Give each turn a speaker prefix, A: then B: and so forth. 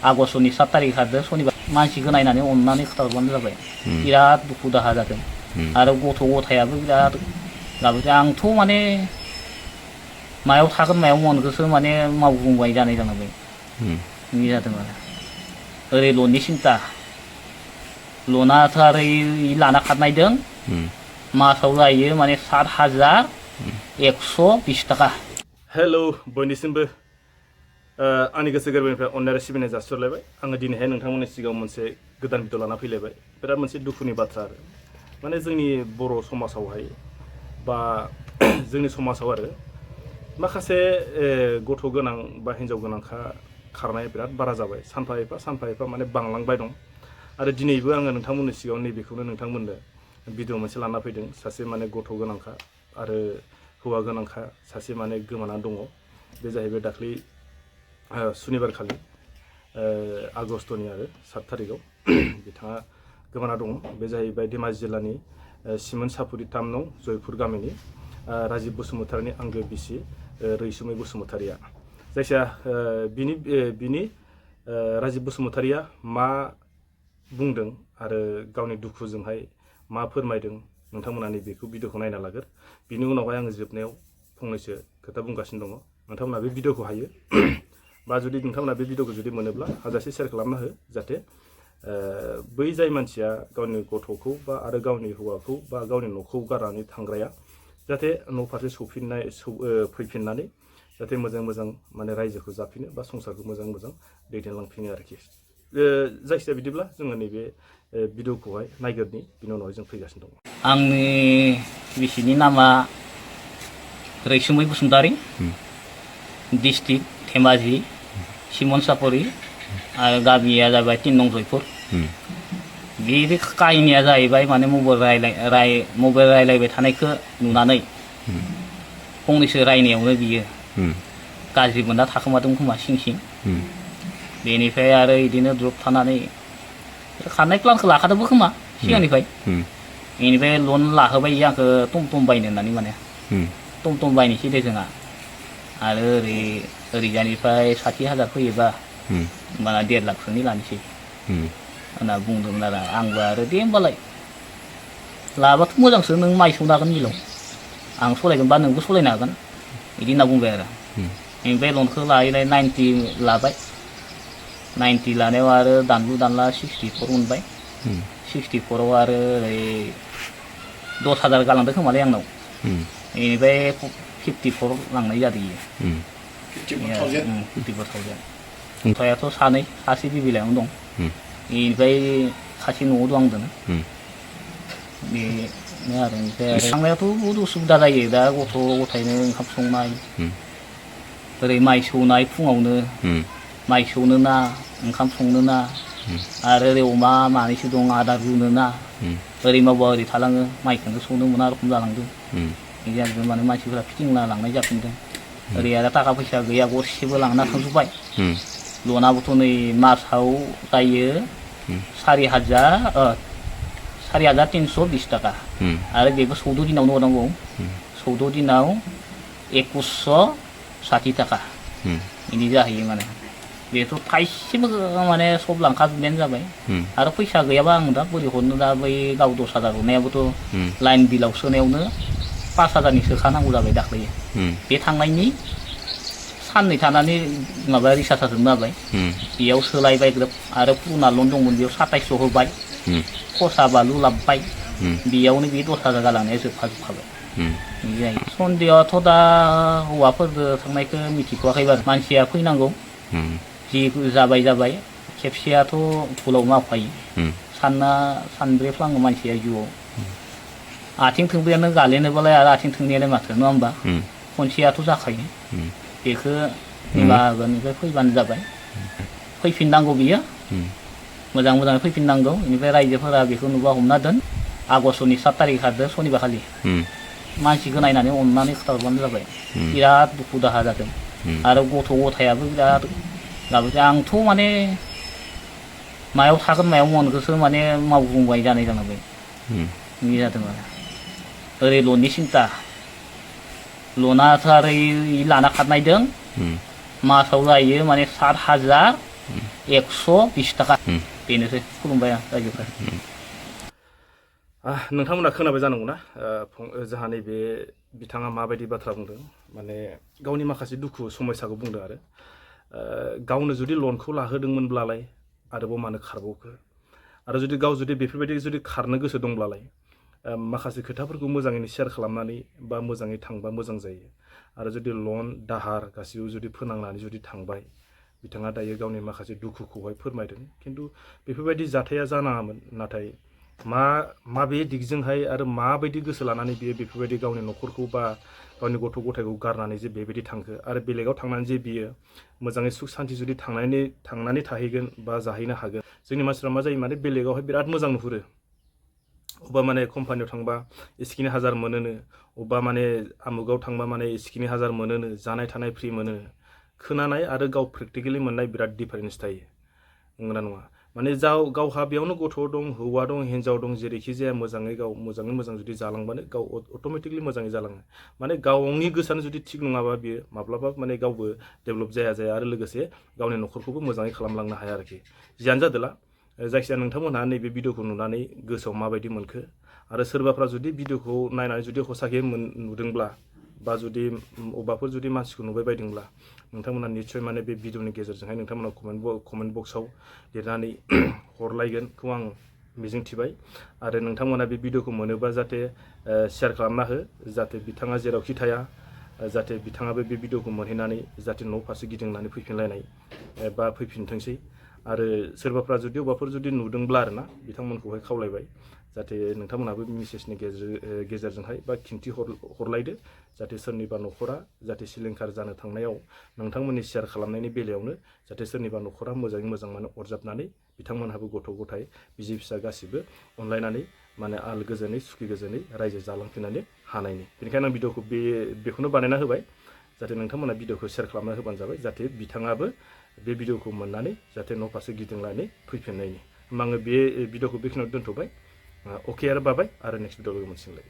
A: आगष्टनि 7 तारिख खारदो सनिबार मानसिखौ नायनानै अननानै खोथाहरबानो जाबाय बिराद दुखु दाहा जादों आरो गथ' गथायाबो बिराद गाबोदों आंथ' माने मायाव थागोन मायाव मोनगोनसो माने मावग्लुंबाय जानाय जालांबाय बिदि जादों आरो ओरै लननि सिन्था लनाथ' आरो लाना खारनायदों मासाव जायो माने 7,120 थाखा।
B: हेल' बयनिसिमबो आंनि गोसो गोरबोनिफ्राय अननाय सिबिनाय जासिहरलायबाय आङो दिनैहाय नोंथांमोननि सिगाङाव मोनसे गोदान भिडिअ लाना फैलायबाय बिराद मोनसे दुखुनि बाथ्रा आरो माने जोंनि बर' समाजावहाय बा जोंनि समाजाव आरो माखासे गथ' गोनां बा हिन्जाव गोनांखा खारनाया बिराद बारा जाबाय सानफा एफा माने बांलांबाय दं आरो दिनैबो आङो नोंथांमोननि सिगाङाव नैबेखौनो नोंथांमोननो भिडिअ मोनसे लाना फैदों सासे माने गथ' गोनांखा आरो हौवा गोनांखा सासे माने गोमाना दङ बे जाहैबाय दाख्लै सुनिबार खालि आगष्टनि आरो 7 तारिखआव बिथाङा गोमाना दङ बे जाहैबाय धेमाजि जिल्लानि सिमोन सापुरि 3 नं जयपुर गामिनि राजिब बसुमतारिनि आंगो बिसि रैसुमै बसुमतारिया जायखिया बिनि राजिब बसुमतारिया मा बुंदों आरो गावनि दुखुजोंहाय मा फोरमायदों नोंथांमोना नैबेखौ भिडिअखौ नायना लागोर बिनि उनावहाय आङो जोबनायाव फंनैसो खोथा बुंगासिनो दङ नोंथांमोना बे भिडिअखौ हायो बा जुदि नोंथांमोना बे भिडिअखौ जुदि मोनोब्ला हाजासे शेयार खालामना हो जाहाथे बै जाय मानसिया गावनि गथ'खौ बा आरो गावनि हौवाखौ बा गावनि न'खौ गारनानै थांग्राया जाहाथे न' फारसे फैफिननानै जाहाथे मोजां माने रायजोखौ जाफिनो बा संसारखौ मोजां दैदेनलांफिनो आरोखि जायखिजाया बिदिब्ला जोङो नैबे भिडिअखौहाय नायगोरनि बिनि उनावहाय जों फैगासिनो दङ।
A: आंनि बिसिनि नामा रैसुमै बसुमतारि डिस्ट्रिक्ट धेमाजि सिमन सापरि आरो गामिया जाबाय 3 नं जयपुर बे काहिनिया जाहैबाय माने मबाइल रायलायबाय थानायखौ नुनानै फंनैसो रायनायावनो बियो गाज्रि मोनना थाखोमादों खोमा सिं बेनिफ्राय आरो बिदिनो द्रप थानानै खारनाय प्लानखौ लाखादोंबो खोमा सिगांनिफ्राय बेनिफ्राय लन लाहोबाय आंखौ टमटम बायनो होननानै माने टमटम बायनोसै दे जोंहा आरो ओरैजानिफ्राय 60,000 फैयोबा होमबाना 1.5 लाखसोनि लानोसै होनना बुंदोंमोन आरो आंबो आरो दे होमबालाय लाबाथ' मोजांसो नों माइ सौनो हागोन मिलाव आं सलायगोनबा नोंबो सलायनो हागोन बिदि होनना बुंबाय आरो ओमफ्राय लनखौ लायै 90 लाबाय 90 लानायाव आरो दानलु दानला 64 मोनबाय 64आव आरो ओरै 10,000 गालांदों खोमालै आंनाव बेनिफ्राय 54 लांनाय जादों इयो 54,000 गथ'आथ' सासे बिबिलायावनो दं बेनिफ्राय सासे न'आव दं आंदों बेनो आरो ओमफ्राय थांनायावथ' बहुद उसुबिदा जायो दा गथ' गथायनो ओंखाम संनाय ओरै माइ सौनाय फुङावनो माइ सौनो ना ओंखाम संनो ना आरो ओरै अमा मानैसो दं आदार रुनो ना ओरै मावबा ओरै थालाङो माइखौनो सौनो मोना रखम जालांदों बिदि जादों माने मानसिफोरा फिटिंना लांनाय जाफिनदों ओरै आरो थाखा फैसा गैया गरसेबो लांना थांजोब्बाय लनाबोथ' नै मासाव जायो 4,320 थाखा आरो बेबो 14 दिनावनो हरनांगौ 14 दिनाव 2,160 थाखा बिदि जाहैयो माने बेथ' थाइसेबो माने सब लांखाजोबनायानो जाबाय आरो फैसा गैयाबा आं दा बोरै हरनो दा बै गाव 10,000 हरनायाबोथ' लाइन बिलाव सोनायावनो 5,000नि सोखानांगौ जाबाय दाख्लै बे थांनायनि साननै थानानै माबा रिसार्ज जाजोबनो हाबाय बेयाव सोलायबाय ग्रोब आरो पुना लन दंमोन बेयाव 2700 होबाय खरसा बालु लाबबाय बेयावनो बे 10,000 गालांनाया जोबखाजोबखाबाय बिदि जायो सन्देहआथ' दा हौवाफोरजों थांनायखौ मिथिथ'वाखै बार मानसिया फैनांगौ जि जाबाय खेबसेयाथ' भुलाव मावखायो सानब्रै फ्लाङो मानसिया जिउआव आथिं थोंब्रैयानो गालेनोबालाय आरो आथिं थोंनैयालाय माथो नङा होमबा खनसेयाथ' जाखायो बेखौ निमाहानिफ्राय फैबानो जाबाय फैफिननांगौ बियो मोजाङै फैफिननांगौ बेनिफ्राय रायजोफोरा बेखौ नुबा हमना दोन आगष्टनि 7 तारिख खारदो सनिबार खालि मानसिखौ नायनानै अननानै खोथाहरबानो जाबाय बिराद दुखु दाहा जादों आरो गथ' गथायाबो बिराद गाबोदों आंथ' माने मायाव थागोन मायाव मोनगोनसो माने मावग्लुंबाय जानाय जालांबाय बिदि जादों आरो ओरै लननि सिन्था लनाथ' आरो लाना खारनायदों मासाव जायो माने 7,120 120 थाखा बेनोसै खुलुमबाय आं रायजोफोर
B: नोंथांमोना खोनाबाय जानांगौना जोंहा नैबे बिथाङा माबायदि बाथ्रा बुंदों माने गावनि माखासे दुखु समस्याखौ बुंदों आरो गावनो जुदि लनखौ लाहोदोंमोनब्लालाय आरोबाव मानो खारबावखो आरो जुदि गाव जुदि बेफोरबायदि जुदि खारनो गोसो दंब्लालाय माखासे खोथाफोरखौ मोजाङैनो शेयार खालामनानै बा मोजाङै थांबा मोजां जायो आरो जुदि लन दाहार गासिबो जुदि फोनांनानै जुदि थांबाय बिथाङा दायो गावनि माखासे दुखुखौहाय फोरमायदों खिन्थु बेफोरबायदि जाथाया जानाङामोन नाथाय माबे दिगजोंहाय आरो माबायदि गोसो लानानै बियो बेफोरबायदि गावनि न'खरखौ बा गावनि गथ' गथायखौ गारनानै जे बेबायदि थांखो आरो बेलेगाव थांनानै जे बियो मोजाङै सुख सान्ति जुदि थांनानै थाहैगोन बा जाहैनो हागोन जोंनि मानसिफ्रा मा जायो माने बेलेगावहाय बिराद मोजां नुहुरो अबेबा माने कम्पानियाव थांबा इसिखिनि हाजार मोनोनो अबेबा माने आमुगाव थांबा माने इसिखिनि हाजार मोनोनो जानाय थानाय फ्रि मोनो खोनानाय आरो गाव प्रेक्टिकेलि मोननाय बिराद डिफारेन्स थायो नंगौना नङा माने गावहा बेयावनो गथ' दं हौवा दं हिन्जाव दं जेरैखि जाया मोजाङै मोजां जुदि जालांबानो गाव अट'मेटिकलि मोजाङै जालाङो माने गावनि गोसोआनो जुदि थिग नङाबा बियो माब्लाबा माने गावबो डेभेलप जाया आरो लोगोसे गावनि न'खरखौबो मोजाङै खालामलांनो हाया आरोखि जियानो जादोला जायखिजाया नोंथांमोनहा नैबे भिडिअखौ नुनानै गोसोआव माबायदि मोनखो आरो सोरबाफ्रा जुदि भिडिअखौ नायनानै जुदि हसाखे नुदोंब्ला बा जुदि अबाफोर जुदि मानसिखौ नुबाय बायदोंब्ला नोंथांमोना निस्सय माने बे भिडिअनि गेजेरजोंहाय नोंथांमोना कमेन्ट बक्सआव लिरनानै हरलायगोनखौ आं मिजिंथिबाय आरो नोंथांमोना बे भिडिअखौ मोनोबा जाहाथे शेयार खालामना हो जाहाथे बिथाङा जेरावखि थाया जाहाथे बिथाङाबो बे भिडिअखौ मोनहैनानै जाहाथे न' फारसे गिदिंनानै फैफिनलायनाय बा फैफिनथोंसै आरो सोरबाफ्रा जुदि अबाफोर जुदि नुदोंब्ला आरोना बिथांमोनखौहाय खावलायबाय जाहाथे नोंथांमोनाबो मेसेजनि गेजेरजोंहाय बा खिन्थि हरलायदो जाहाथे सोरनिबा न'खरा जाहाथे सिलिंखार जानो थांनायाव नोंथांमोननि शेयार खालामनायनि बेलायावनो जाहाथे सोरनिबा न'खरा मोजाङै मोजां माने अरजाबनानै बिथांमोनहाबो गथ' गथाय बिसि फिसा गासिबो अनलायनानै माने आलो गोजोनै सुखि गोजोनै रायजो जालांफिननानै हानायनि बेनिखायनो आं भिडिअखौ बेखौनो बानायना होबाय जाहाथे नोंथांमोना भिडिअखौ शेयार खालामना होबानो जाबाय जाहाथे बिथाङाबो बे भिडिअखौ मोननानै जाहाथे न' फारसे गिदिंनानै फैफिननायनि होमबा आङो बे भिडिअखौ बेखिनियाव दोनथ'बाय अके आरो बाबाय आरो नेक्स्ट भिडिअ लोगो मोनसिगोनलाय